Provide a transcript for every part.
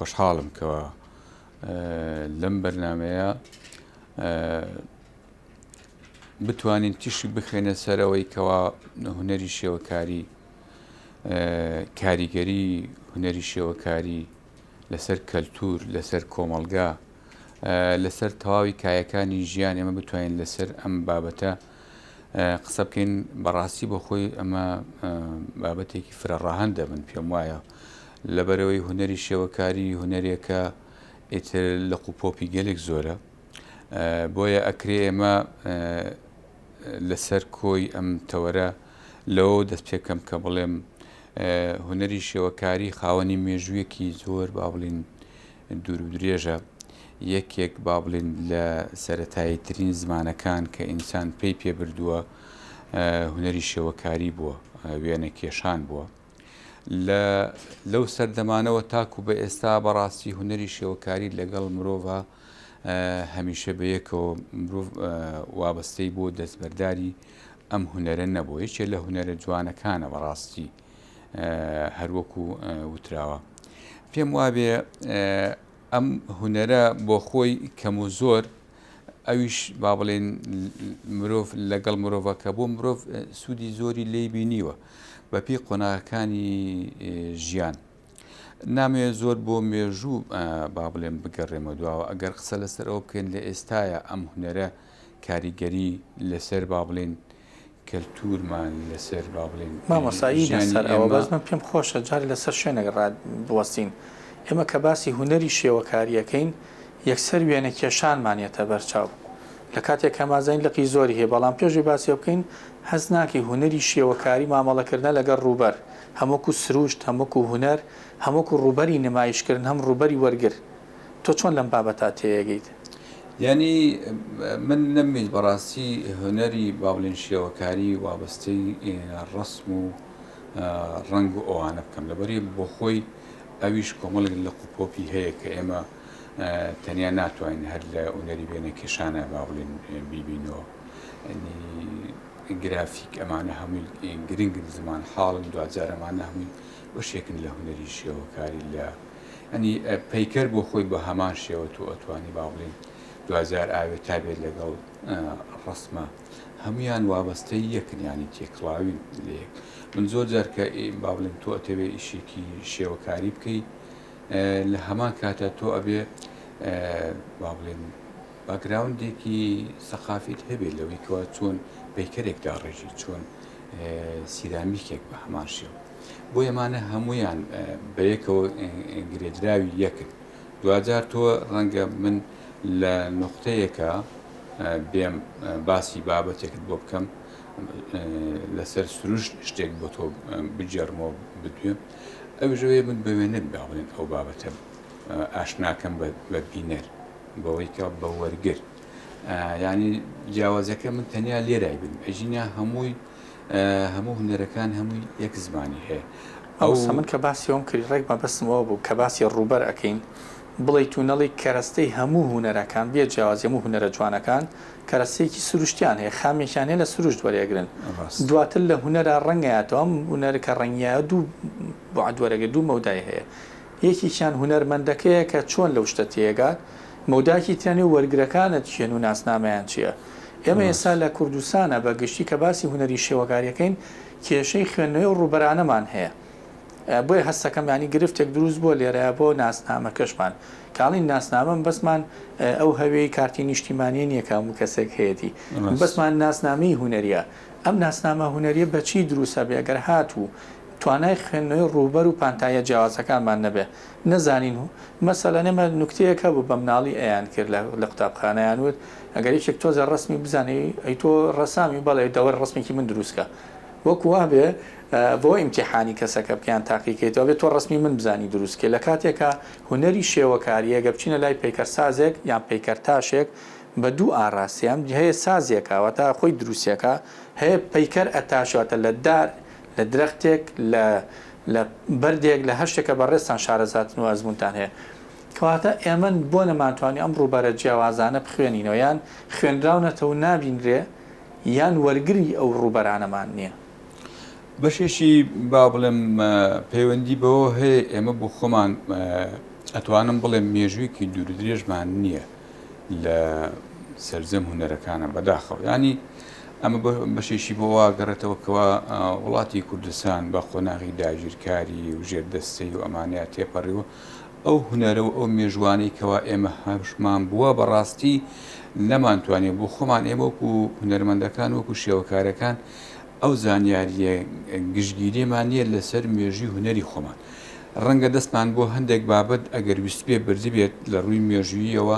خۆشحاڵم کەوا لەم بەرنمەیە بتوانین تیشک بخێنە سەرەوەی کەوا هونەری شێوەکاری کاریگەری هونەری شێوەکاری لەسەر کەلتور لەسەر کۆمەڵگا لەسەر تەواوی کایەکانی ژیان ئێمە بتوانین لەسەر ئەم بابەتە قسە بکەین بەڕاستی بۆ خۆی ئەمە بابەتێکی فرە ڕەهەندە من پێم وایە لەبەرەوەی هونەری شێوەکاری هونەرێکە ئیتر لق و پۆپی گەلێک زۆرە بۆیە ئەکرێ ئێمە لەسەر کۆی ئەم تەوەرە لەوە دەست پێ بکەم کە بڵێم هونەری شێوەکاری خاوەنی مێژوویەکی زۆر با بڵین دوور و درێژە یەکێک با بڵین لە سەتایی ترین زمانەکان کە ئینسان پێی پێ بردووە هونەری شێوەکاری بووە وێنە کێشان بووە لە لەو سەردەمانەوە تاکو بە ئێستا بەڕاستی هونەری شێوەکاری لەگەڵ مرۆڤە هەمیشە بەیەکەوە مرۆڤ وابەستەی بۆ دەستبەرداری ئەم هونەرە نەبوو یەکێ لە هونەرە جوانەکانە بەڕاستی هەروەکو وتراوە پێم وابێ ئەم هونەرە بۆ خۆی کەم و زۆر ئەویش با بڵێن مرۆڤ لەگەڵ مرۆڤەکە بۆ مرۆڤ سوودی زۆری لی بینیوە بەپی قۆناغەکانی ژیان نامەوێت زۆر بۆ مێژوو با بڵێم بگەڕێمە دواوە ئەگەر قسە لەسەر ئەوە بکەین لە ئێستایا ئەم هونەرە کاریگەری لەسەر با بڵێین کەلتورمان لەسەر با بڵێین مامۆستا ی ژیانی لەسەر ئەوە ئێمە. بەس من پێم خۆشە جارێ لەسەر شوێنێک ڕا بوەستین ئێمە کە باسی هونەری شێوەکاری ئەکەین یەکسەر وێنە کێشانمان یەتە بەر چاو لە کاتێک کە مازانین لقی زۆری هەیە بەڵام پێش ئەوەی باسی ئەوە بکەین هەست ناکەی هونەری شێوەکاری مامەڵەکردنە لەگەڵ ڕووبەر هەم وەکو سروشت، هەم وەکو هونەر، هەم وەکو ڕووبەری نمایشکردن، هەم ڕووبەری وەرگر. تۆ چۆن لەم بابەتە تێیەگەیت؟ یانی من نەمویست بەڕاستی هونەری با بڵێین شێوەکاری وابەستەی ڕەسم و ڕەنگ و ئەوانە بکەم لەبەری بۆ خۆی ئەویش کۆمەڵێک لق و پۆپی هەیە کە ئێمە تەنیا ناتوانین هەر لە هونەری وێنەکێشانە با بڵێین بیبینەوە. گرافیک ئەمانە هەمووی گرنگن زمان حاڵن دواجار ئەمانە هەمووی بەشێکن لە هونەری شێوەکاری لە ئەنی پەیکەر بۆ خۆی بە هەمان شێوە تۆ ئەتوانی با بڵێین دواجار ئاوێ تا بێت لەگەڵ ڕسمە هەمویان وابەستەی یەکن ینی تێکڵاوین لە یەک من زۆر جار کە با بڵێن تۆ ئەتەوێ ئیشێکی شێوەکاری بکەی لە هەمان کاتە تۆ ئەبێ با بڵێن باکگراوندێکی سەقافیت هەبێت لەوەی کەوا چۆن پەیکەرێک داڕێژی چۆن سیرامیکێک بە هەمان شێوە بۆ ئەمانە هەمویان بەیەکەوە گرێدراوی یەکن دواجار تۆ ڕەنگە من لە نقطەیەکە بێم باسی بابەتێکت بۆ بکەم لەسەر سروشت شتێک بۆ تۆ بگێڕمەوە بدوێم ئەوژەوەیە من بەوێنە باڵێن ئەو بابەتە ئاشناکەم بە بینەر بەوەی کە بە وەرگر یانی جیاوازەکە من تەنیا لێرای بن ئەژینا هەمووی هەموو هونەرەکان هەمووی یەک زمانی هەیە ئەو من کە باسی ئەوم کرد ڕێک مەبەستم ئەوە بوو کە باسی ڕووبەر ئەکەین بڵێیت و نەڵێی کەرەستەی هەموو هونەرەکان بێ جیاوازی هەموو هونەرە جوانەکان کەرەستەیەکی سروشتیان هەیە خامێکیان هەیە لە سروشت وەرێگرن دواتر لە هونەرا ڕەنگەیاتەوە ئەم هونەر کە ڕەنگیایە دوو بوعد وەرەگرێ دوو مەودای هەیە یەکێکیان هونەرمەندەکەیە کە چۆن لەو شتە تێگات، مەوداکی ترە نێو وەرگرەکانت کێن و ناسنامەیان چییە؟ ئێمە ئێستا لە کوردستانا بە گشتی کە باسی هونەری شێوەکاری ئەکەین کێشەی خوێندنەوەی ئەو ڕووبەرانەمان هەیە. بۆیە هەستەکەم یانی گرفتێک دروست بووە لێرەیا بۆ ناسنامەکەشمان. کە ئەڵێین ناسنامە مەبەستمان ئەو هەوێی کارتی نیشتیمانییە نییە کە هەموو کەسێک هەیەتی. مەبەستمان ناسنامەی هونەرییە. ئەم ناسنامە هونەرییە بە چی دروست ئەبێ ئەگەر هاتوو توانای خوێندنەوەی ڕووبەر و پانتاییە جیاوازەکانمان نەبێ نەزانین و مەسەلەن ئێمە نوکتەیەک هەبوو بە مناڵی ئەیان کرد لە لە قوتابخانە ئەیان وت ئەگەر یەکێک تۆزێ ڕەسمی بزانێ ئەی تۆ ڕەسامی بەڵێ دەوەر ڕەسمێکی من دروست کە وەکو وابێ بۆ ئیمتیحانی کەسەکە بکە یان تاقیکەیتەوە ئەبێ تۆ ڕەسمی من بزانی دروست کەی لە کاتێکا هونەری شێوەکارییە گەر بچینە لای پەیکەرسازێک یان پەیکەرتاشێک بە دوو ئاراستەیە ئەم هەیە سازێکە واتە خۆی دروستیەکا هەیە پەیکەر ئەتاشێ واتە لە دار لە درەختێک، لە لە بەردێک، لە هەر شتێک کە بەڕێزتان شارەزاتن و ئەزموونتان هەیە. کەواتە ئێمە بۆ نەمانتوانی ئەم ڕووبەرە جیاوازانە بخوێنینەوە، یان خوێنراونەتەوە و نابینرێ، یان وەرگری ئەو ڕووبەرانەمان نییە. بەشێکی با بڵێم پەیوەندی بەوە هەیە ئێمە بۆ خۆمان. ئەتوانم بڵێم مێژوویەکی دوورودرێژمان نییە لە سەرجەم هونەرەکانە بەداخەوە یانی ئەمە بەشێکی بۆ وا گەڕێتەوە کەوا وڵاتی کوردستان بە قۆناغی داگیرکاری و ژێردەستەی و ئەمانەیە تێپەڕیوە ئەو هونەرە و ئەو مێژوانەی کەوا ئێمە هەشمان بووە بەڕاستی نەمانتوانێت بۆ خۆمان ئێمە وەکو هونەرمەندەکان وەکو شێوەکارەکان ئەو زانیارییە گشتگیریەمان نییە لەسەر مێژووی هونەری خۆمان. ڕەنگە دەستمان بۆ هەندێک بابەت ئەگەر ویستبێ بردبێت لە ڕووی مێژووییەوە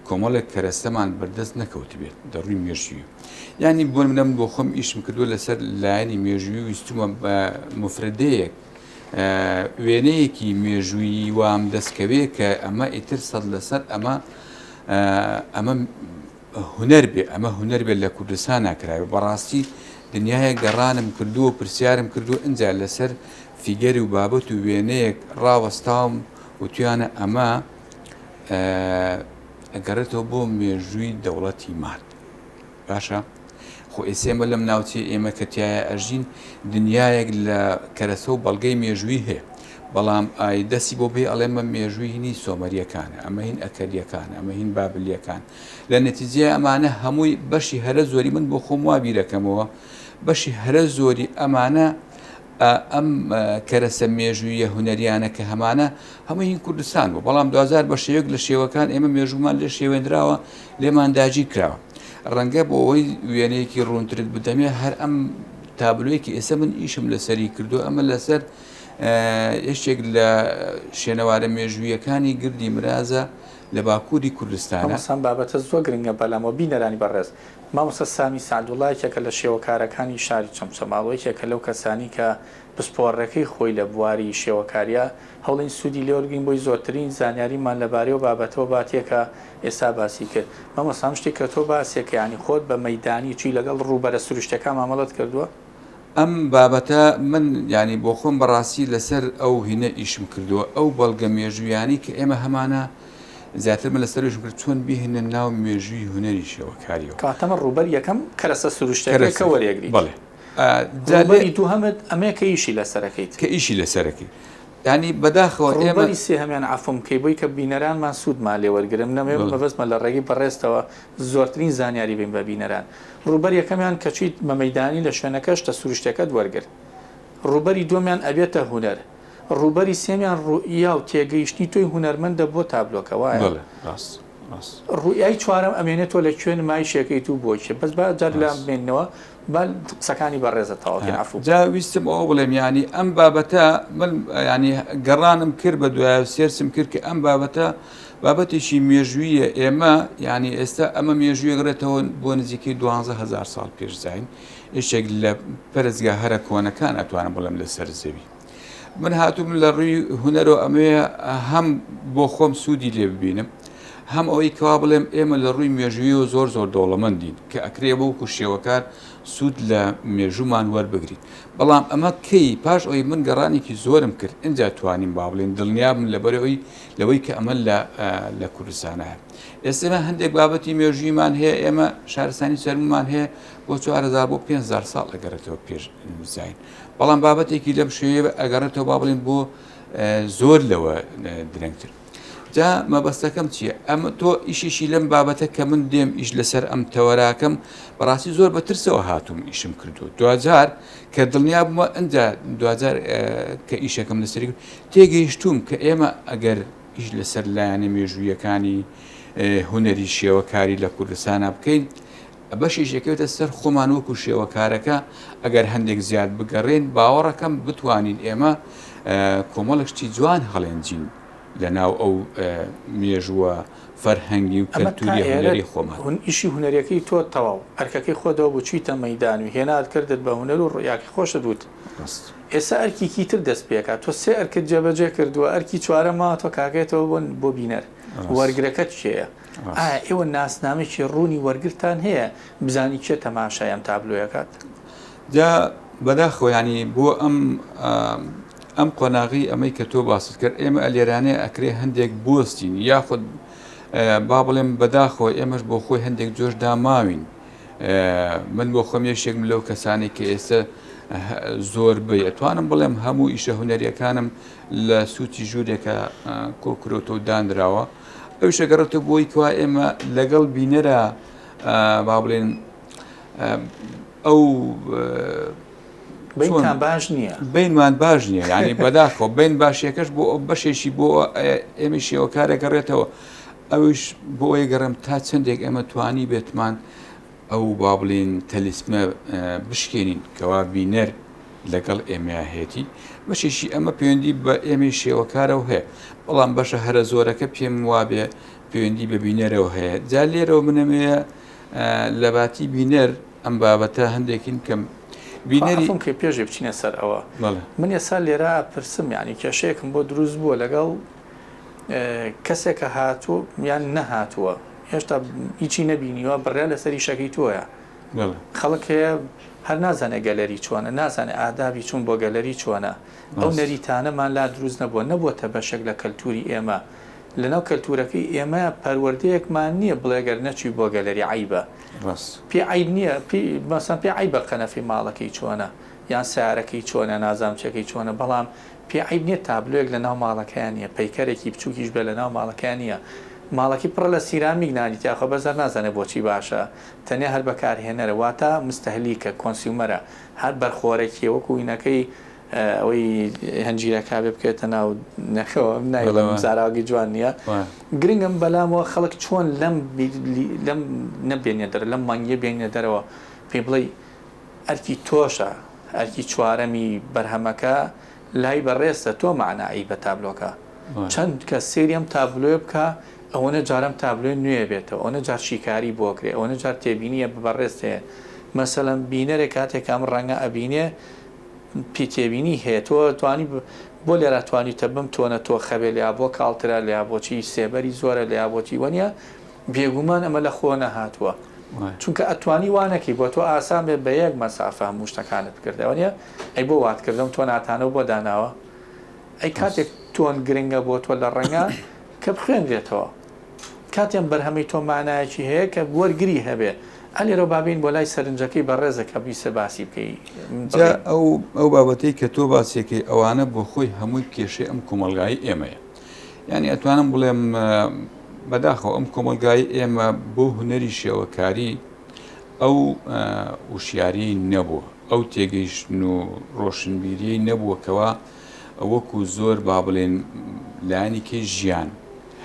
کۆمەڵێک کەرەستەمان بەردەست نەکەوتبێت لە ڕووی مێژووی. یانی بۆ نمونە من بۆ خۆم ئیشم کردووە لەسەر لایەنی مێژووی ویستومە بە موفرەدەیەک وێنەیەکی مێژوویی وام دەستکەوێ کە ئەمە ئیتر 100% ئەمە ئەمە هونەر بێ ئەمە هونەر بێت لە کوردستانا کراوێ بەڕاستی دنیایەک گەڕانم کردووە و پرسیارم کردووە ئینجا لەسەر فیگەر و بابەت و وێنەیەک ڕاوەستاوم وتویانە ئەمە ئەگەڕێتەوە بۆ مێژووی دەوڵەتی ماد باشە خۆ ئێستا ئێمە لەم ناوچەی ئێمە کە تایە ئەژین دنیایەک لە کەرەسە و بەڵگەی مێژووی هەیە بەڵام ئای دەستی بۆ بێ ئەڵێمە مێژووی هینی سۆمەریەکانە ئەمە هین ئەکەریەکان ئەمە هین بابلیەکان لە نەتیجەی ئەمانە هەمووی بەشی هەرە زۆری من بۆ خۆم وا بیرەکەمەوە بەشی هەرە زۆری ئەمانە ئەم کەرەسە مێژوویە هونەریانە کە هەمانە هەموو هین کوردستان بوو بەڵام دوجار بە شێوەیەک لە شێوەکان ئێمە مێژوومان لێ شێوێنراوە لێمان داگیر کراوە ڕەنگە بۆ ئەوەی وێنەیەکی ڕوونترت بدەمێ هەر ئەم تابلۆیەکی ئێستا من ئیشم لەسەری کردو ئەمە لەسەر یەکێک لە شوێنەوارە مێژوویەکانی گردی مرازە لە باکووری کوردستانە. مامۆستا ئەم بابەتە زۆر گرنگە بەلامەوە بینەرانی بەڕێز مامۆستا سامی سەعدوڵا یەکێکە لە شێوەکارەکانی شاری چەمچەماڵ و یەکێکە لەو کەسانی کە پسپۆڕەکەی خۆی لە بواری شێوەکاریە هەوڵین سوودی لێ وەرگرین بۆی زۆرترین زانیاریمان لەبارەی ئەو بابەتەوە باتیە کە ئێستا باسی کرد مامۆستا ئەم شتێک کە تۆ باسێکە یانی خۆت بە مەیدانی چووی لەگەڵ ڕووبەرە سروشتیەکان مامەڵەت کردووە؟ ئەم بابەتە من یانی بۆ خۆم بەڕاستی لەسەر ئەو هینە ئیشم کردووە ئەو بەڵگە مێژوویانەی کە ئێمە هەمانە زیاتر من لەسەر ئیشم کرد چۆن بیهێنە ناو مێژووی هونەری شێوەکاریەوە. کەواتە ئەمە ڕووبەر یەکەم کەرەسە سروشتیەکەیە کە وەریەگریت. بەڵێ. ڕووبەری دووهەمت ئەمەیە کە ئیشی لەسەرەکەیت. کە ئیشی لەسەرەکەی. یانی بەداخەوە ئێمە. ڕووبەری سێهەمیان عەفوم بکەی بۆی کە بینەرانمان سوودمان لێ وەرگرن نەمەوێ مەبەستمە لە ڕێگەی بەڕێزتەوە زۆرترین زانیاری بەین بە بینەران. ڕووبەر یەکەمیان کە چویت بە مەیدانی لە شوێنەکە شتە سروشتیەکەت وەرگرت. ڕووبەری دووەمیان ئەبێتە هونەر. ڕووبەری سێمیان ڕوئیا و تێگەیشتنی تۆی هونەرمەندە بۆ تابلۆکە وایە؟ بەڵێ ڕاست ڕاست. ڕوئیای چوارەم ئەمێنێ تۆ لە کوێ نمایشێکەیت و بۆ کێ؟ بەس با جار لام ڕاست. بمێننەوە با قسەکانی بەڕێزت تەواو کەین عەفوو. جا ویستم ئەوە بڵێم یانی ئەم بابەتە من یانی گەڕانم کرد بە دوایە و search م کرد کە ئەم بابەتە بابەتێکی مێژوویە ئێمە یانی ئێستا ئەمە مێژووی ئەگەڕێتەوە بۆ نزیکەی 12 هەزار ساڵ پێش زین یەکێک لە پەرستگا هەرە کۆنەکان ئەتوانم بڵێم لەسەر زەوی من هاتووم لە ڕووی هونەرەوە ئەمەیە هەم بۆ خۆم سوودی لێ ببینم هەم ئەوەی کەوا بڵێم ئێمە لە ڕووی مێژوویەوە زۆر زۆر دەوڵەمەندین کە ئەکرێ وەکو شێوەکار سوود لە مێژوومان وەربگرین بەڵام ئەمە کەی پاش ئەوی من گەڕانێکی زۆرم کرد ئینجا توانیم با بڵێن دڵنیابم لەبەرئەوەی لەوەی کە ئەمە لە لە کوردستانە هەیە ئێستا ئێمە هەندێک بابەتی مێژوویمان هەیە ئێمە شارستانی چەرمومان هەیە بۆ 4000 بۆ 5000 ساڵ ئەگەڕێتەوە پێش زین بەڵام بابەتێکی لەم شێوەیە ئەگەڕێتەوە با بڵێن بۆ زۆر لەوە درەنگتر جا مەبەستەکەم چییە ئەمە تۆ ئیشیشی لەم بابەتە کە من دێم ئیش لەسەر ئەم تەوەراکەم بەڕاستی زۆر بە ترسەوە هاتووم ئیشم کردو دواجار کە دڵنیا بوومە ئەجا دواجار کە ئیشەکەم لەسەری تێگەیشتووم کە ئێمە ئەگەر ئیش لەسەر لایەنە مێژوویەکانی هونەری شێوەکاری لە کوردستانا بکەین بەشیش ئەکەوێتە سەر خۆمان وەکو شێوەکارەکە ئەگەر هەندێک زیاد بگەڕێن باوەڕەکەم بتوانین ئێمە کۆمەڵێک شتی جوان هەڵێنجین لە ناو ئەو مێژووە فەرهەنگی و ئەمە تا کەلتوری ئێرە هونەری خۆمان. هون ئیشی هونەریەکەی تۆ تەواو ئەرکەکەی خۆتەوە بوو چویتە مەیدان و هێنات کردت بە هونەر و ڕوئیاکەی خۆشت وت ڕاست. ئێستا ئەرکیکی تر دەست پێکا تۆ سێ ئەرکت جێبەجێ کردووە ئەرکی چوارەم ماوەتەوە کاکەیەتەوە بۆ بۆ بینەر ڕاست. وەرگرەکەت کێیە ئایا ڕاست. ئێوە ناسنامەیەکی ڕوونی وەرگرتان هەیە بزانی کێ تەماشای ئەم تابلۆیە کات؟ جا بەداخەوە یانی بۆ ئەم ئەم قۆناغی ئەمەی کە تۆ باست کرد ئێمە ئەلێرانەیە ئەکرێ هەندێک بوەستین یاخود با بڵێم بەداخەوە ئێمەش بۆ خۆی هەندێک جۆش داماوین من بۆ خۆم یەکێکم لەو کەسانەی کە ئێستا زۆربەی ئەتوانم بڵێم هەموو ئیشە هونەریەکانم لە سوچی ژوورێکە کۆکرۆتەوە دانراوە ئەویشە گەڕێتەوە بۆی کوا ئێمە لەگەڵ بینەرە با بڵێن ئەو بینتان باش نییە بینمان باش نییە ینی بەداخەوە بین باشیەکەش بۆ بەشێکی بۆ ئێمە شێوەکارە گەڕێتەوە ئەوش بۆ ئەوەی گەڕێم تا چەندێک ئێمە توانی بێتمان ئەو با بڵێین تەلیسمە بشکێنین کەوا بینەر لەگەڵ ئێمەیا هەیەتی، بەشێکی ئەمە پەیوەندی بە ئێمەی شێوەکارەوە هەیە، بەڵام بەشە هەرە زۆرەکە پێم وابێ پەیوەندی بە بینەرەوە هەیە، جا لێرەوە منەمەیە لەباتی بینەر ئەم بابەتە هەندێکین بکەم بینەری عەفوم کەی پێشی بچینە سەر ئەوە من ئێستا لێرە پرسم یانی کێشەیەکم بۆ دروست بووە لەگەڵ کەسێکە هاتوو یان نەهاتووە هێشتا هیچی نەبینیوە بڕیار لەسەر ئیشەکەی تۆیە خەڵک هەیە هەر نازانێ گەلەری چۆنە نازانێ ئادابی چوون بۆ گەلەری چۆنە ئەو نەریتانەمان لا دروست نەبووە نەبووەتە بەشێک لە کەلتوری ئێمە لەناو کەلتورەکەی ئێمە پەروەردەیەکمان نییە بڵێ گەر نەچووی بۆ گەلەری عەیبە پێ عەیب نییە مەسەن پێ عەیبە قەنەفەی ماڵەکەی چۆنە یان سیارەکەی چۆنە نازانم چەکەی چۆنە بەڵام پێ عەیب نیە تابلۆیەک لە ناو ماڵەکەیا نیە پەیکەرێکی بچوکیش بێ لە ناو ماڵەکەیا نیە ماڵەکەی پڕە لە سیرامیک نانی تیا خۆ بەس هەر نازانێ بۆچی باشە تەنیا هەر بەکارهێنەرە واتا مستەهلیکە consumer ە هەر بەرخۆرەکیە وەکو وینەکەی ئەوەی هەنجیرەکە بێ بکەوێتە ناو نەکەوە نایڵێم زاراوەکەی جوان نییە گرنگم بەلامەوە خەڵک چۆن لەم لەم نەبێنە دەرەوە لەم مانگیە بێنە دەرەوە پێی بڵێ ئەرکی تۆشە ئەرکی چوارەمی بەرهەمەکە لای بەڕێزتە تۆ مەعنائی بە تابلۆکە چەند کەس سەیری ئەم تابلۆیە بکا ئەوەنە جار ئەم تابلۆیە نوێ بێتەوە ئەوەنە جار شیکاری بۆ کرێ ئەوەنە جار تێبینیە بە بەڕێزت هەیە مەسەلەن بینەرێک کاتێک ئەم ڕەنگە ئەبینێ پی تێبینی هەیە تۆ توانی بۆ لێرا توانیتە بم تۆنە تۆ خەبێ لیا بۆ کاڵترە لیا بۆچی سێبەری زۆرە لیا بۆچی وەنیە بێگومان ئەمە لە خۆ نەهاتووە چونکە ئەتوانی وا نەکەی بۆ تۆ ئاسان بێ بە یەک مەسافە هەموو شتەکانت بکردایە وانیە ئەی بۆ وات کردم تۆ ناتانەو بۆ داناوە ئەی کاتێک تۆن گرنگە بۆ تۆ لە ڕەنگە کە بخوێنرێتەوە کاتێن بەرهەمەی تۆ مانایەکی هەیە کە وەرگری هەبێ ئەلێرەوە بابین بۆ لای سەرنجەکەی بەڕێزە کە بیسە باسی بکەی جا ئەو ئەو بابەتەی کە تۆ باسیەکەی ئەوانە بۆ خۆی هەمووی کێشەی ئەم کۆمەڵگای ئێمەیە یعنی ئەتوانم بڵێم بەداخەوە ئەم کۆمەڵگای ئێمە بۆ هونەری شێوەکاری ئەو وشیاریەی نەبووە، ئەو تێگەیشتن و ڕۆشنبیریەی نەبووە کەوا وەکو زۆر با بڵێن لایەنی کەی ژیان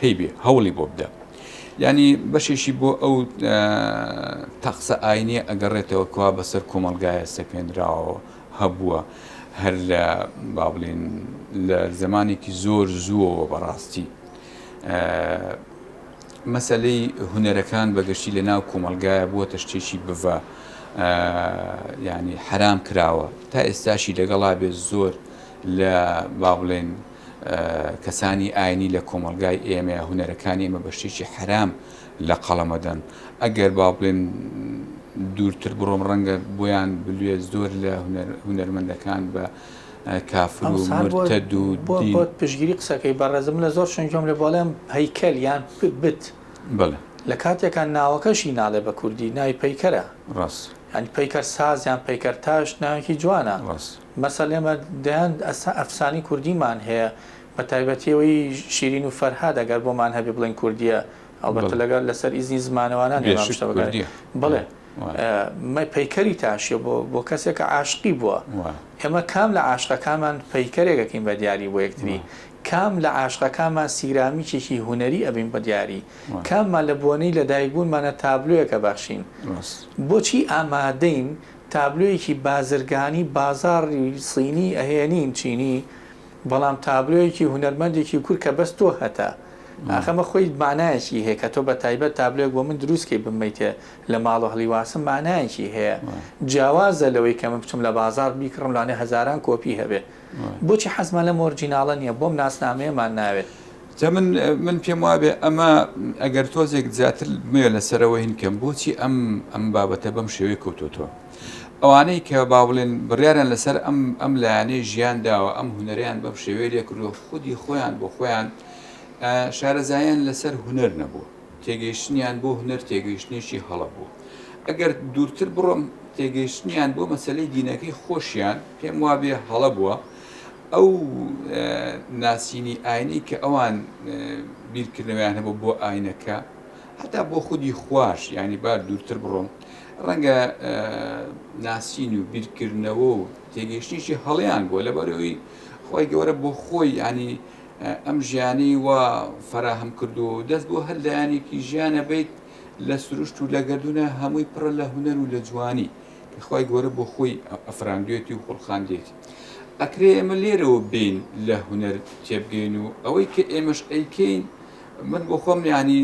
هەیبێ هەوڵی بۆ بدە. یعنی بەشێکی بۆ ئەو تەقسە ئاینیە ئەگەڕێتەوە کەوا بەسەر کۆمەڵگایە سەپێنراوە هەبووە هەر لە با بڵێن لە زمانێکی زۆر زووەوە بەڕاستی مەسەلەی هونەرەکان بە گشتی لە ناو کۆمەڵگایە بووەتە شتێکی بڤە یعنی حەرام کراوە تا ئێستاشی لەگەڵا بێ زۆر لە با بڵێن کەسانی ئاینی لە کۆمەڵگای ئێمە هونەرەکانی ئێمە بە شتێکی حەرام لە قەڵەمەدەن ئەگەر با بڵێن دوورتر بڕۆم ڕەنگە بۆیان بلوێ زۆر لە هونەرمەندەکان بە کافر و مرتد و دین. بۆت پشتگیری قسەکەی بەڕێزم من لە زۆر شوێن گوێم لێ بووە ئەڵێن هەیکەل یان بت بەڵێ. لە کاتێکا ناوەکەشی ناڵێ بە کوردی ناوی پەیکەرە. ڕاست. یانی پەیکەر ساز یان پەیکەر تاش ناوێکی جوانە. ڕاست. مەسەل ئێمە دەیان ئەفسانەی کوردیمان هەیە بە تایبەتی ئەوەی شیرین و فەرهاد ئەگەر بۆمان هەبێ بڵێین کوردییە ئەڵبەتە لەگەڵ لەسەر ئیزنی زمانەوانان ئێمە ئەم شتە بەکار بەڵێ. پەیکەری تاشیە بۆ بۆ کەسێک کە عاشقی بووە ئێمە کام لە عاشقەکانمان پەیکەرێک ئەکەین بە دیاری بۆ یەکتری کام لە عاشقەکانمان سیرامیکێکی هونەری ئەبین بە دیاری کاممان لە بۆنەی لەدایکبوونمانە تابلۆیەک ئەبەخشین بۆچی ئامادەین تابلۆیەکی بازرگانی بازاڕی سینی ئەهێنین چینی بەڵام تابلۆیەکی هونەرمەندێکی کورد کە بەس تۆ هەتە ئاخ ئەمە خۆی مانایەکی هەیە کە تۆ بە تایبەت تابلۆیەک بۆ من دروست کەی بمەیتێ لە ماڵەوە هەڵیواسم مانایەکی هەیە جیاوازە لەوەی کە من بچم لە بازاڕ بیکڕم لەوانەیە هەزاران کۆپی هەبێ بۆچی حەزمان لەم ئۆرجیناڵە نییە بۆم ناسنامەیەمان ناوێت؟ جا من من پێم وابێ ئەمە ئەگەر تۆزێک زیاتر بمەوێ لەسەرەوە هین کەم بۆچی ئەم ئەم بابەتە بەم شێوەیە کەوتۆتەوە ئەوانەی کە با بڵێن بڕیاریان لەسەر ئەم ئەم لایەنەی ژیان داوە ئەم هونەریان بەم شێوەیە لێ کردووە خودی خۆیان بۆ خۆیان شارەزایان لەسەر هونەر نەبووە تێگەیشتنیان بۆ هونەر تێگەیشتنێکی هەڵە بووە. ئەگەر دوورتر بڕۆم. تێگەیشتنیان بۆ مەسەلەی دینەکەی خۆشیان پێم وابێ هەڵە بووە ئەو ناسینی ئاینەی کە ئەوان بیرکردنەوەیان هەبوو بۆ ئاینەکە هەتا بۆ خودی خواش یعنی با دوورتر بڕۆم ڕەنگە ناسین و بیرکردنەوە و تێگەیشتنیشی هەڵیان بووە لەبەرەوەی خۆی گەورە بۆ خۆی ینی ئەم ژیانی وا فەراهەم کردو دەست بۆ هەر لایەنێکی ژیانە بیت لە سروشت و لە گەردوونە هەمووی پڕە لە هونەر و لە جوانی کە خوای گەورە بۆ خۆی ئەفراندوێتی و خوڵقاندێتی. ئەکرێ ئێمە لێرەوە بێین لە هونەر تێبگەین و ئەوەی کە ئێمەش ئەیکەین من بۆ خۆم یانی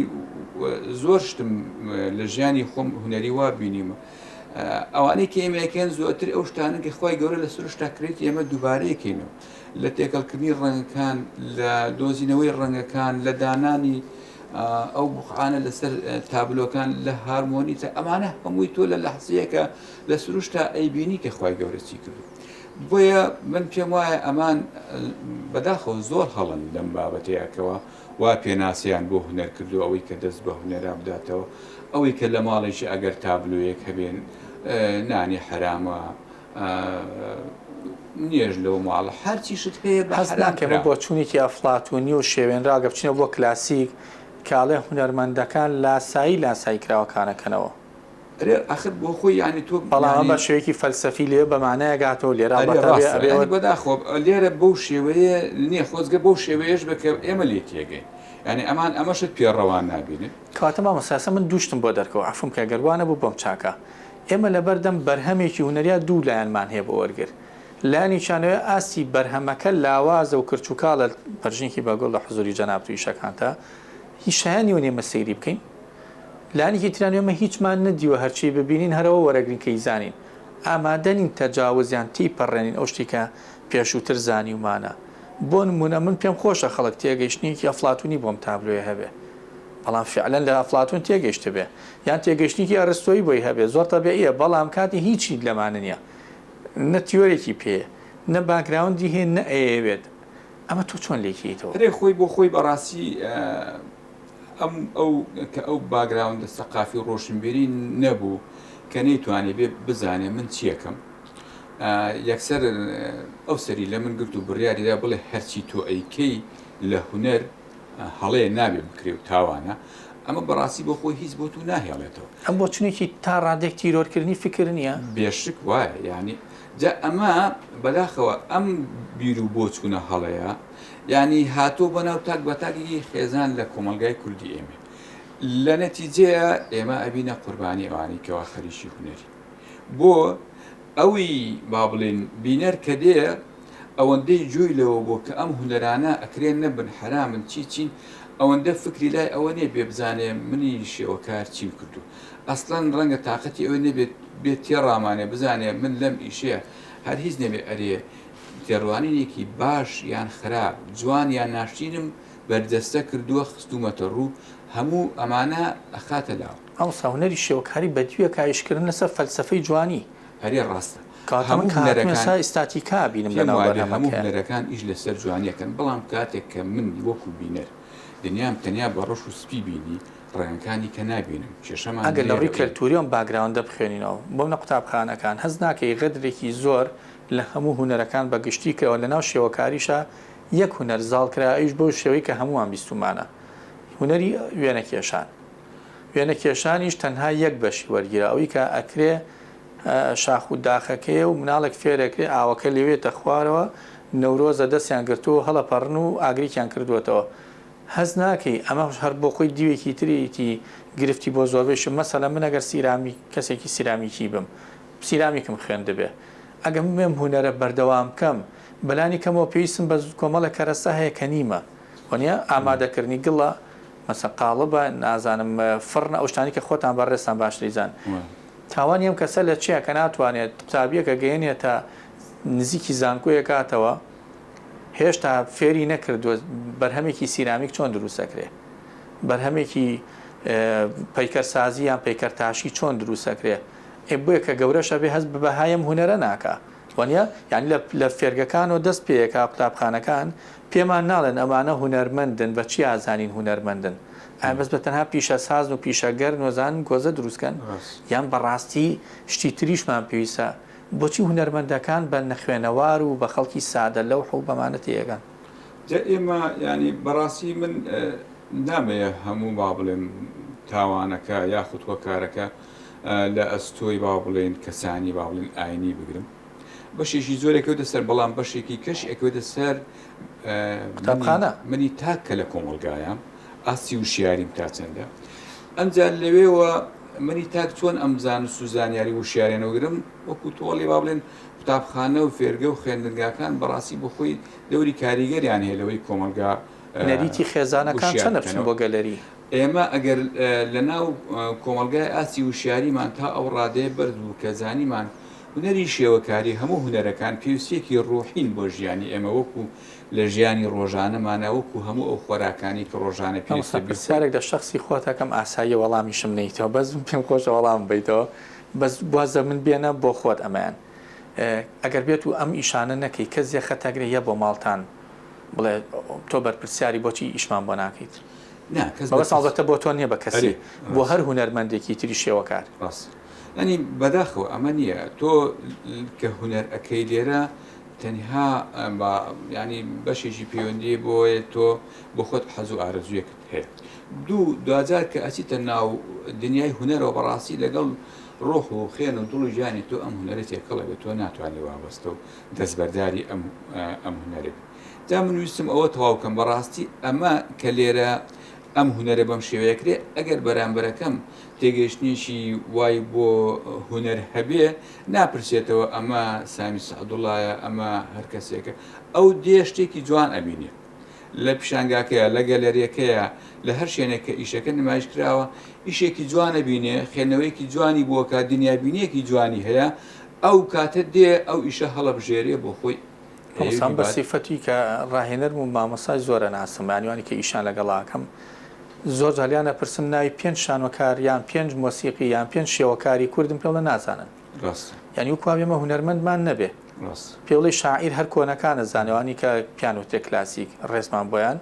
زۆر شتم لە ژیانی خۆم هونەری وا بینیمە ئەوانەی کە ئێمە یەکەن زۆرتر ئەو شتانە کە خوای گەورە لە سروشتا کرێت ئێمە دووبارەیەکەینەوە لە تێکەڵکردنی ڕەنگەکان لە دۆزینەوەی ڕەنگەکان لە دانانی ئەو بوقعانە لەسەر تابلۆکان لە هارمۆنی تا ئەمانە هەمووی تۆ لە لەحزەیەکە لە سروشتا ئەیبینی کە خوای گەورە چی کردو بۆیە من پێم وایە ئەمان بەداخەوە زۆر هەڵن لەم بابەتەیەکەوە وا پێناسەیان بۆ هونەر کردو ئەوەی کە دەست بە هونەرا بداتەوە ئەوەی کە لە ماڵێکی ئەگەر تابلۆیەک هەبێن نانی حەرامە نوێژ لەو ماڵە هەرچی شت هەیە بە هەست حەرام ناکەی ئەمە کراوە. بۆچوونێکی ئەفلاتوونی و شێوێنراوە گەر بچینەوە بۆ کلاسیک کە ئەڵێ هونەرمەندەکان لاسایی لاسایی کراوەکان ئەکەنەوە. ئەرێ ئاخر بۆ خۆی یانی تۆ بەڵام ئەمە یانی. بە شێوەیەکی فەلسەفی لەوێ بە مانایەک هاتەوە لێرە ئەرێ ئەڵبەتە ئەبێ ڕاستە ئەبێ یانی ئەوە. بەداخەوە لێرە بەو شێوەیە نییە خۆزگە بەو شێوەیەش بێ کە ئێمە لێی تێگەین یانی ئەمان ئەمەشت پێ ڕەوا نابینن. کەواتە مامۆستا ئێستا من دوو شتم بۆ دەرکەوت عەفوم کە گەر وا نەبوو بۆم چاکە. ئێمە لەبەردەم بەرهەمێکی هونەریا دوو لایەنمان هەیە بۆ وەرگر. لایەنێکیان ئەوەیە ئاستی بەرهەمەکە لاوازە و کرچ و کاڵە، پەرژینێکی بە گوڵ لە حزوری جەنابت و ئیشەکانتا هیچ شایەنی ئەوە نیە ئێمە سەیری بکەین. لایەنێکی تریان ئێمە هیچمان نەدیوە هەرچی ببینین هەر ئەوە وەرەگرین کە ئیزانین. ئامادە نین تەجاوز یان تیپەڕێنین ئەو شتەی کە پێشووتر زانیومانە. بۆ نموونە من پێم خۆشە خەڵک تێگەیشتنێکی ئەفلاتونی بۆم تابلۆیە هەبێ. بەڵام فیعلەن لە ئەفلاتون تێگەیشتبێ یان تێگەیشتنێکی ئەرستۆیی بۆی هەبێ زۆر تەبیعیە بەڵام کاتێ هیچی لەمانە نیە نە تیۆرێکی پێیە نە background ی هەیە نە ئەیەوێت ئەمە تۆ چۆن لێکی یەیتەوە؟ ئەرێ خۆی بۆ خۆی بەڕاستی ئەم ئەو کە ئەو background ە سەقافی و ڕۆشنبیری نەبوو کە نەیتوانی بێ بزانێ من چیەکەم یەکسەر ئەو سەری لە من گرت و بڕیاریدا بڵێ هەرچی تۆ ئەیکەی لە هونەر هەڵەیە نابێ بکرێ و تاوانە، ئەمە بەڕاستی بۆ خۆی هیچ بۆ تو ناهێڵێتەوە. ئەم بۆچونێکی تا ڕادەیەک تیرۆرکردنی فیکر نییە؟ بێشک وایە، یانی جا ئەمە بەداخەوە ئەم بیر و بۆچونە هەڵەیە یانی هاتووە بۆ ناو تاک بە تاکی خێزان لە کۆمەڵگای کوردی ئێمە لە نەتیجەیە ئێمە ئەبینە قوربانی ئەوانەی کەوا خەریکی هونەری بۆ ئەوی با بڵێین بینەر کە دێ ئەوەندەی گوێی لەوە بووە کە ئەم هونەرانە ئەکرێ نەبن حەرامن چی چین ئەوەندە فکری لای ئەوە نیە بێ بزانێ منی شێوەکار چیم کردووە ئەسڵەن ڕەنگە تاقەتی ئەوەی نەبێت بێ تێڕامانێ بزانێ من لەم ئیشەیە هەر هیچ نەبێ ئەرێ تێڕوانینێکی باش یان خراپ جوان یان ناشرینم بەرجەستە کردووە خستوومەتە ڕوو هەموو ئەمانە ئەخاتە لاوە. مامۆستا هونەری شێوەکاری بەدیوێکە ئیشکردن لەسەر فەلسەفەی جوانی. ئەرێ ڕاستە کەواتە من هەموو کە هاتمە هونەرەکان سا ئیستاتیکا ئەبینم پێم لەناو وابێ هەموو بەرهەمەکەیا. هونەرەکان ئیش لەسەر جوانی ئەکەن بەڵام کاتێک کە من وەکو بینەر دنیام تەنیا بە ڕەش و سپی بینی ڕەنگەکانی کە نابینم کێشەمان ئەگەر لە ڕووی لێرەوەیە. کەلتووری ئەم background ە بخوێنینەوە بۆمنە قوتابخانەکان هەست ناکەی غەدرێکی زۆر لە هەموو هونەرەکان بە گشتی کراوە لەناو شێوەکاریشا یەک هونەر زاڵ کرا ئەویش بەو شێوەی کە هەمووان بیستوومانە هونەری وێنەکێشان. وێنەکێشانیش تەنها یەک بەشی وەرگیرا ئەوی کە ئەکرێ شاخ و داخەکەیە و مناڵێک فێرەکرێ ئاوەکە لێوێتە خوارەوە نەورۆزە دەستیان گرتووە و هەڵەپەڕن و ئاگریکیان کردووەتەوە هەست ناکەی ئەمەش هەر بۆ خۆی دیوێکی تریتی گرفتی بۆ زۆربەی شت مەسەلەن من ئەگەر سیرامیک کەسێکی سیرامیکی بم سیرامیکم خوێندبێ ئەگەر من بێم هونەرە بەردەوام بکەم بەلانی کەمەوە پێویستم بە کۆمەڵێک کەرەستە هەیە کە نیمە وەنیە ئامادەکردنی گڵە مەسەن قاڵبە نازانم فڕنە ئەو شتانەی کە خۆتان بەڕێزتان باشتر ئەیزان تاوانی ئەم کەسە لە چیە کە ناتوانێت قوتابیەکە گەیەنێتە نزیکی زانکۆیەکاتەوە هێشتا فێری نەکردووە بەرهەمێکی سیرامیک چۆن دروست دەکرێ بەرهەمێکی پەیکەرسازی یان پەیکەرتاشی چۆن دروست دەکرێ ئێ بۆیە کە گەورەشە بێ هەست بە بەهای ئەم هونەرە ناکا. وانە یعنی لە فێرگەکانەوە دەست پێیەکا قوتابخانەکان پێمان ناڵێن ئەمانە هونەرمەندن بە چی ئازانین هونەرمەندن ئایا بەس بە تەنها پیشەسازن و پیشەگەرن و زانن گۆزە دروست کەن یان بەڕاستی شتی تریشمان پێویستە بۆچی هونەرمەندەکان بە نەخوێنەوار و بە خەڵکی سادە لەوح و بەمانە تێیەگەن؟ جا ئێمە یانی بەڕاستی من نامەیە هەموو با بڵێم تاوانەکە یاخود هۆکارەکە لە ئەستۆی با بڵێن کەسانی با بڵێن ئاینی بگرم بەشێکی زۆر ئەکەوێتە سەر بەڵام بەشێکی کەش ئەکەوێتە سەر قوتابخانە منی تاک کە لە کۆمەڵگایە ئاستی وشیاریم تا چەندە ئەمجار لەوێوە منی تاک چۆن ئەم زانست و زانیاری وشیاریانەوەگرم وەکو تۆڵی با بڵێن قوتابخانە و فێرگە و خوێندنگاکان بەڕاستی بۆ خۆی دەوری کاریگەریان هەیە لەوەی کۆمەڵگا نەریتی خێزانەکان چەنە بچن بۆ گەلەری؟ ئێمە ئەگەر لەناو کۆمەڵگای ئاستی وشیاریمان تا ئەو ڕادەیە بەرز بوو کە زانیمان هونەری شێوەکاری هەموو هونەرەکان پێویستیەکی ڕوحین بۆ ژیانی ئێمە وەکو لە ژیانی ڕۆژانەمانا وەکو هەموو ئەو خۆراکانەی کە ڕۆژانە مامۆستا پێویستە بیخۆین. پرسیارێک لە شەخسی خۆت ئەکەم ئاساییە وەڵامیشم نەیتەوە بەس من پێم خۆشە وەڵامم بەیتەوە بەس واز لە من بێنە بۆ خۆت ئەمەیان ئەگەر بێت و ئەم ئیشانە نەکەی کەس یەخەت ئەگرێ یە بۆ ماڵتان بڵێ تۆ بەرپرسیاری بۆچی ئیشمان بۆ ناکەیت؟ نا کەس مەبەست بەرپرس ئەڵبەتە بۆ تۆ نیە بە کەسی ئەرێ بۆ ڕاستە. هەر هونەرمەندێکی تری شێوەکار. ڕاستە یانی بەداخەوە ئەمە نییە تۆ کە هونەر ئەکەی لێرە تەنها با یانی بەشێکی پەیوەندی بۆیە تۆ بۆ خۆت حەز و ئارەزوویەکت هەیە دوو دواجار کە ئەچیتە ناو دنیای هونەرەوە بەڕاستی لەگەڵ ڕۆح و خوێن و دڵ و گیانی تۆ ئەم هونەرە تێکەڵە بێت تۆ ناتوانانی وابەستە و دەستبەرداری ئەم ئەم هونەرە بی جا من ویستم ئەوە تەواو کەم بەڕاستی ئەمە کە لێرە ئەم هونەرە بەم شێوەیە کرێ ئەگەر بەرامبەرەکەم تێگەیشتنێکی وای بۆ هونەر هەبێ ناپرسێتەوە ئەمە سامی سەعدوڵایە ئەمە هەر کەسێکە ئەو دێ شتێکی جوان ئەبینێ لە پیشانگاکەیە لە گەلەریەکەیە لە هەر شوێنێک کە ئیشەکە نمایش کراوە ئیشێکی جوانە بینێ خوێندنەوەیەکی جوانی بۆکە دنیابینیەکی جوانی هەیە ئەو کاتە دێ ئەو ئیشە هەڵەبژێرێ بۆ خۆی مامۆستا من بە سیفەتی کە ڕاهێنەرم و مامۆستای زۆر ئەناسم یانی وانی کە ئیشیان لەگەڵا ئەکەم زۆر جار لیان ئەپرسم ناوی پێنج شانۆکار یان پێنج مۆسیقی یان پێنج شێوەکاری کوردم پێ بڵێ نازانن ڕاستە یانی وەکو وابێ ئێمە هونەرمەندمان نەبێ ڕاستە پێ بڵێ شاعیر هەر کۆنەکان ئەزانێ وانی کە پیان وترێ کلاسیک ڕێزمان بۆیان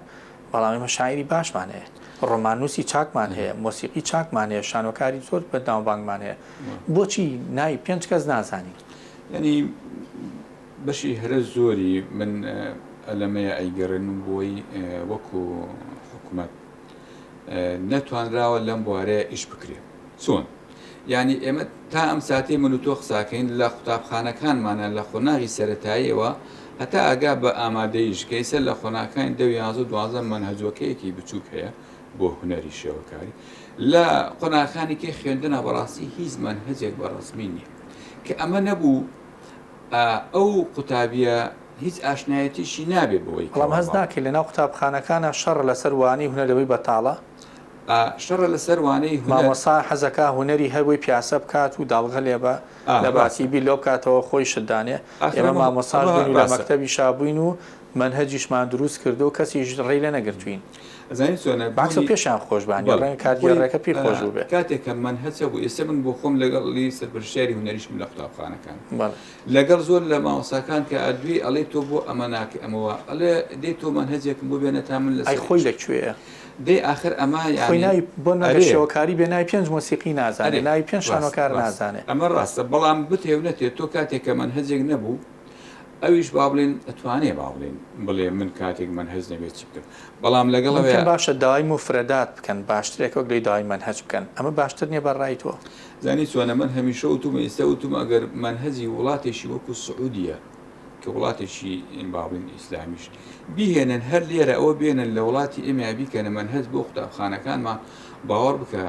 بەڵام ئێمە شاعیری باشمان هەیە ڕۆماننووسی چاکمان هەیە مۆسیقی چاکمان هەیە شانۆکاری زۆر بەناوبانگمان هەیە بۆچی ناوی پێنج کەس نازانین؟ یانی بەشی هەرە زۆری من ئەلەمەیە ئەیگەڕێنم بۆی وەکو حکومەت نەتوانراوە لەم بوارەیە ئیش بکرێ چۆن؟ یعنی ئێمە تا ئەم ساتەی من و تۆ قساکەین لە قوتابخانەکانمانە لە قۆناغی سەتاییەوە هەتا ئاگا بە ئامادەیش کە ئیسە لە قۆناکانی دە یازە دوازە مەنهەجۆکەیەکی بچووک هەیە بۆ هونەری شێوەکاری لە قۆناخانی کێ خوێندنە بەڕاستی هیچ مەنهەجێک بە ڕەسمی نییە کە ئەمە نەبوو ئەو قوتابیە هیچ ئاشنایەتیشی نابێ بەوەی بەڵام کەوا هەست با. ناکەی لەناو قوتابخانەکانا شەڕە لەسەر وانەی هونەر لەوەی بەتاڵە؟ ئا شەڕە لەسەر وانەی هونەر. مامۆستا حەزەکا هونەری هەر بۆی پیاسە بکات و داڵغە لێ بە ئا لە باتی ڕاستە. بیر لەوە بکاتەوە خۆی شت دانێ ئاخر ئێمە ئەمە مامۆستاش ئەمە بووین و لە ڕاستە. مەکتەبیشا بووین و مەنهەجیشمان دروست کردو کەسیش ڕێی لێ نەگرتووین. ئەزانی چۆنە بەعکسەوە بوونی پێشیان خۆش بانی بەڵێ ڕەنگە خۆی کارگێڕەکە پێی خۆش بووبێ. کاتێک کە مەنهەج هەبوو ئێستا من بۆ خۆم لەگەڵی سەرپەرشتیاری هونەریشم لە قوتابخانەکان بەڵێ. لەگەڵ زۆر لە مامۆستاکان کە ئەدوێی ئەڵێی تۆ بۆ ئەمە ناکەی ئەمە وا ئەڵێ دەی تۆ مەنهەجێکم بۆ بێنە تا من ئەی لەسەری خۆی ئیش لە کوێیە؟ دەی ئاخر ئەمە خۆی یانی ناوی بۆ نەگەر ئەرێ. شێوەکاری بێ ناوی پێنج مۆسیقی نازانێ ئەرێ ناوی پێنج ڕاستە شانۆکار ڕاستە نازانێ. ئەمە ڕاستە بەڵام بتێ و نەتێ تۆ کاتێک کە مەنهەجێک نەبوو ئەویش با بڵێین ئەتوانێ با بڵێین بڵێ من کاتێک مەنهەج نەبێ چی بکەم بەڵام لەگەڵ من پێم ئەوەیا. باشە داوای موفرەدات بکەن باشترێک وەک لەوەی داوای مەنهەج بکەن ئەمە باشتر نیە بە ڕای تۆ؟ زانی چۆنە من هەمیشە وتومە ئیستا وتومە ئەگەر مەنهەجی وڵاتێکی وەکو سعودیە کە وڵاتێکی با بڵێین ئیسلامیش بیهێنن هەر لێرە ئەوە بێنن لە وڵاتی ئێمە بیکەنە مەنهەج بۆ قوتابخانەکانمان باوەڕ بکە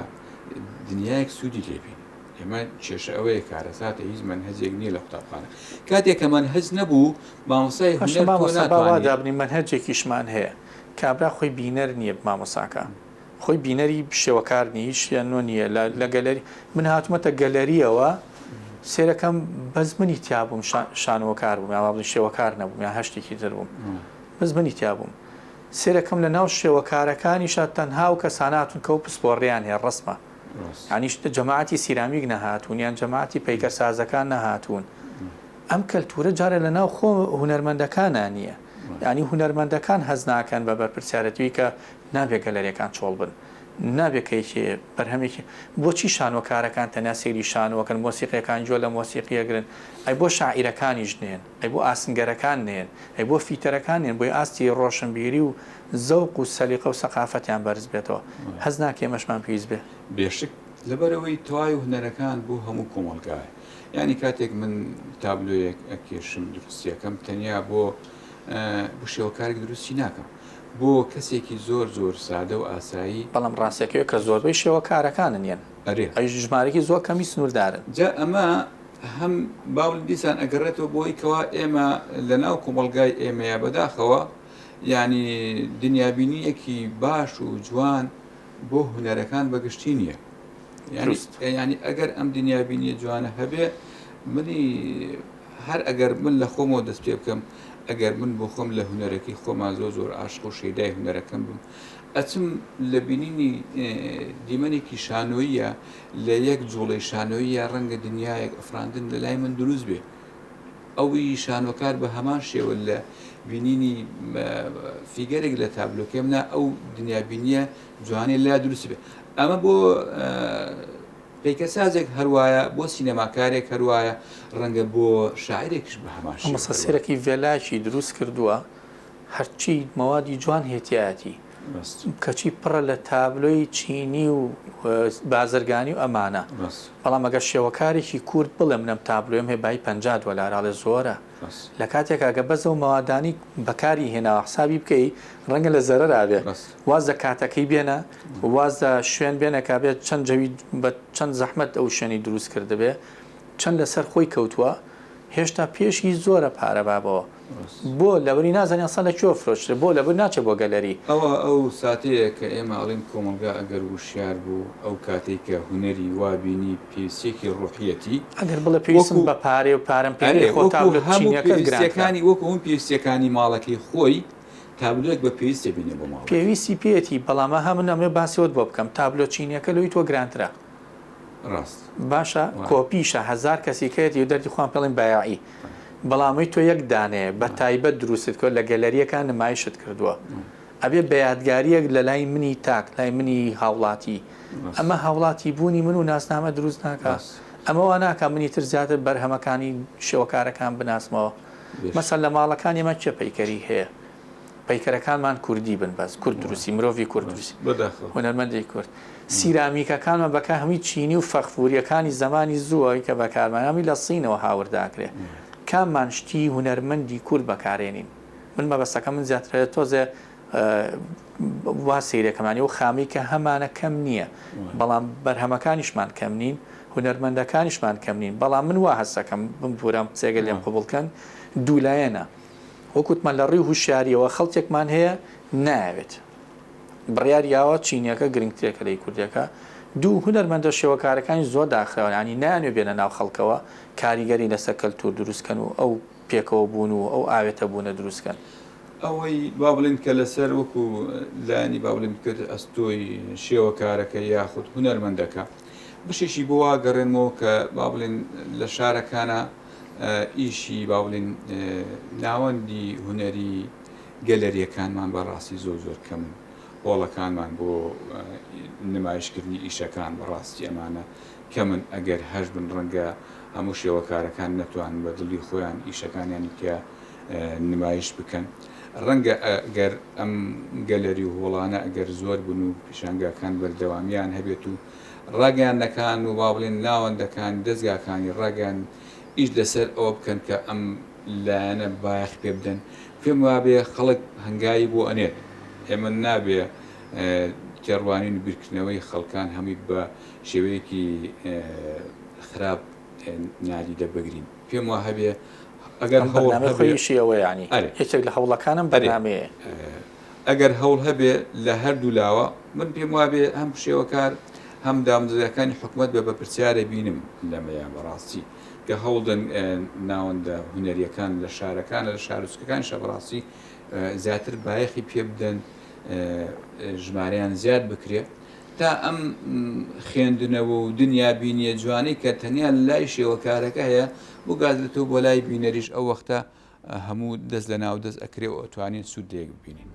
دنیایەک سوودی لێ بینن ئێمە کێشە ئەوەیە کارەساتە هیچ مەنهەجێک نییە لە قوتابخانە کاتێک کە مەنهەج نەبوو مامۆستای باشە هونەر تۆ مامۆستا با وا ناتوانێت دابنێین مەنهەجێکیشمان هەیە کابرا خۆی بینەر نییە مامۆساکە خۆی بینەری شێوەکار نیە هیچ شتیان نۆ نییە لە لە گەلەری من هاتومەتە گەلەریەوە سێرەکەم بەس منی تیا بووم شانۆکار بووم یا بڵێن شێوەکار نەبووم یا هەر شتێکی تر بووم بەس منی تیا بووم سێرەکەم لە ناو شێوەکارەکانیشا تەنها و کەسانە هاتوون کە ئەو پسپۆڕیان هەیە ڕەسمە یانی جەماعەتی سیرامیک نەهاتوون یان جەماعەتی پەیکەرسازەکان نەهاتوون. ئەم کەلتورە جارێ لە ناو خۆ هونەرمەندەکانا نییە یانی هونەرمەندەکان هەست ناکەن بە بەرپرسیارەتیی کە نابێ گەلەریەکان چۆڵ بن نابێ کە یەکێ بەرهەمێکی بۆچی شانۆکارەکان تەنیا سەیری شانۆکەن مۆسیقیەکان گوێ لە مۆسیقی ئەگرن ئەی بۆ شاعیرەکانیش نێن ئەی بۆ ئاسنگەرەکان نێن ئەی بۆ فیتەرەکان نێن بۆی ئاستی ڕۆشنبیری و زەوق و سەلیقە و سەقافەتیان بەرز بێتەوە هەست ناکەی ئەمەشمان پێویست بێ؟ بێشک لەبەرئەوەی تەواوی هونەرەکان بۆ هەموو کۆمەڵگایە یانی کاتێک من تابلۆیەک ئەکێشم دروستی ئەکەم تەنیا بۆ بۆ شێوەکارێک دروستی ناکەم بۆ کەسێکی زۆر زۆر سادە و ئاسایی. بەڵام ڕاستیەکەی کە زۆربەی شێوەکارەکانن یەن ئەرێ. ئەویش ژمارەیەکی زۆر کەمی سنووردارن. جا ئەمە هەم باوڵ دیسان ئەگەڕێتەوە بۆی کەوا ئێمە لە ناو کۆمەڵگای ئێمەیە بەداخەوە یانی دنیابینیەکی باش و جوان بۆ هونەرەکان بەگشتی نییە. یانی ئەگەر ئەم دنیابینیە جوانە هەبێ منی هەر ئەگەر من لە خۆمەوە دەست پێ بکەم ئەگەر من بۆ خۆم لە هونەرەکەی خۆمان زۆر زۆر عاشق و شەیدای هونەرەکەم بم ئەچم لە بینینی دیمەنێکی شانۆییە لە یەک جوڵەی شانۆییە ڕەنگە دنیایەک ئەفراندن لە لای من دروست بێ ئەوی شانۆکار بە هەمان شێوە لە بینینی فیگەرێک لە تابلۆکەی منە ئەو دنیابینیە جوانێ لا دروست بێ ئەمە بۆ پەیکەرسازێک هەروایە، بۆ سینەماکارێک هەروایە، ڕەنگە بۆ شاعیرێکیش بە هەمان شێوە مامۆستا هەروایە. سێرەکی ڤێلایەکی دروست کردووە هەرچی مەوادی جوان هەیە تیایەتی ڕاست. کەچی پڕە لە تابلۆی چینی و بازرگانی و ئەمانە ڕاست. بەڵام ئەگەر شێوەکارێکی کورد بڵێ من ئەم تابلۆیەم هەیە بایی 50 دۆلار ئەڵێ زۆرە لە کاتێکا گە بەس ئەو مەوادانەی بەکاری هێناوە حسابی بکەی ڕەنگە لە زەرەرا بێ واز لە کاتەکەی بێنە واز لە شوێن بێنە کا بێت چەند جەوی بە چەند زەحمەت ئەو شوێنی دروست کردبێ چەند لەسەر خۆی کەوتووە هێشتا پێشی زۆرە پارە بابەوە بۆ لەبەری نازانین ئەسڵەن لە کوێ فرۆشرێ بۆ لەبەر ناچێ بۆ گەلەری. ئەوە ئەو ساتەیە کە ئێمە ئەڵێین کۆمەڵگا ئەگەر وشیار بوو ئەو کاتەی کە هونەری وا بینی پێویستیەکی ڕوحیەتی ئەگەر بڵێ پێویستم وەکو بە پارەیە و پارەم پێ ئەرێ نیە خۆ وەکو تابلۆ هەموو چینیەکەت گرانترە. پێویستیەکانی وەکو هەموو پێویستیەکانی ماڵەکەی خۆی تابلۆیەک بە پێویست دەبینێ بۆ ماڵەکەی. پێویستی پێیەتی بەڵام ئەها من ئەمەوێ باسی ئەوەت بۆ بکەم تابلۆ چینیەکە لەوی تۆ گرانترە. ڕاست. باشە وایە. کۆپیشە هەزار کەسی کەیەتی و دەردی خۆیان پێڵێن بایەعی بەڵام ئەوی تۆ یەک دانەیە بە تایبەت دروستت کردوە لە گەلەریەکا نمایشت کردوە ئەبێ بە یادگاریەک لە لای منی تاک لای منی هاوڵاتی ئەمە هاوڵاتی بوونی من و ناسنامە دروست ناکا ئەمە وا ناکا منی تر زیاتر بەرهەمەکانی شێوەکارەکان بناسمەوە مەسەن لە ماڵەکانی ئێمە کێ پەیکەری هەیە پەیکەرەکانمان کوردی بن بەس کورد دروستی مرۆڤی کورد دروستی هونەرمەندی کورد سیرامیکەکانمان بەکار هەمووی چینی و فەخفوریەکانی زەمانی زووە کە بەکارمان هەمووی لە سینەوە هاورداکرێ کاممان شتی هونەرمەندی کورد بەکارێنین من مەبەستەکە من زیاتر تۆزێ وا سەیرەکەمانی و خامی کە هەمانە کەم نییە بەڵام بەرهەمەکانیشمان کەم نین هونەرمەندەکانیشمان کەم نین بەڵام من وا هەستەکەم بمبورام قسەگە لێم قبوڵکەن دوولایەنە وەک وتمان لە ڕووی هوشیاریەوە خەڵکێکمان هەیە نایەوێت بڕیار یاوە چینیەکە گرنگترێکە لەی کوردەکە دوو هونەرمەندە شێوەکارەکانی زۆر داخراون ینی نایانوێ بێنە ناو خەڵکەوە کاریگەری لەسەر کەلتور دروستکەن و ئەو پێکەوە بوون و ئەو ئاوێتە بوونە دروستکەن. ئەوەی با بڵێین کە لەسەر وەکو لایەنی با بڵێین بکەوێتە ئەستۆی شێوەکارەکە یاخود هونەرمەندەکە بەشێکی بۆ وا گەڕێنمەوە کە با بڵێین لە شارەکانە ئیشی با بڵێین ناوەندی هونەری گەلەریەکانمان بەڕاستی زۆر زۆر کەمن هۆڵەکانمان بۆ نمایشکردنی ئیشەکان بەڕاستی ئەمانە کەمن ئەگەر هەش بن ڕەنگە هەموو شێوەکارەکان نەتوان بە دڵی خۆیان ئیشەکانیانی تیا نمایش بکەن ڕەنگە ئەگەر ئەم گەلەری و هۆڵانە ئەگەر زۆر بن و پیشانگاکان بەردەوامیان هەبێت و ڕاگەیاندنەکان و با بڵێن ناوەندەکان دەزگاکانی ڕاگەیاندن ئیش لەسەر ئەوە بکەن کە ئەم لایەنە بایەخ پێ بدەن پێم وابێ خەڵک هەنگاوی بۆ ئەنێت ئێمە نابێ تێڕوانین و بیرکردنەوەی خەڵکان هەمووی بە شێوەیەکی خراپ نادیدە بگرین پێم وا هەبێ ئەگەر ئەم هەوڵ بەرنامەی هەبێ خۆیشی ئەوەیە یانی ئەرێ یەکێک لە هەوڵەکانم ئەرێ بەرنامەیە. ئەگەر هەوڵ هەبێ لە هەردوو لاوە، من پێم وابێ هەم شێوەکار هەم دامودەزگاکانی حکومەت بە بەرپرسیارە بینم لەمەیا بەڕاستی کە هەوڵدەن ناوەندە هونەریەکان لە شارەکانە لە شارۆچکەکانیشا بەڕاستی زیاتر بایەخی پێ بدەن ژمارەیان زیاد بکرێ. هەتا ئەم خوێندنەوە و دنیابینیە جوانەی کە تەنیا لای شێوەکارەکە هەیە بگازرێتەوە بۆ لای بینەریش ئەو وەختە هەموو دەست لە ناو دەست ئەکرێ و ئەتوانین سوود لە یەک ببینین.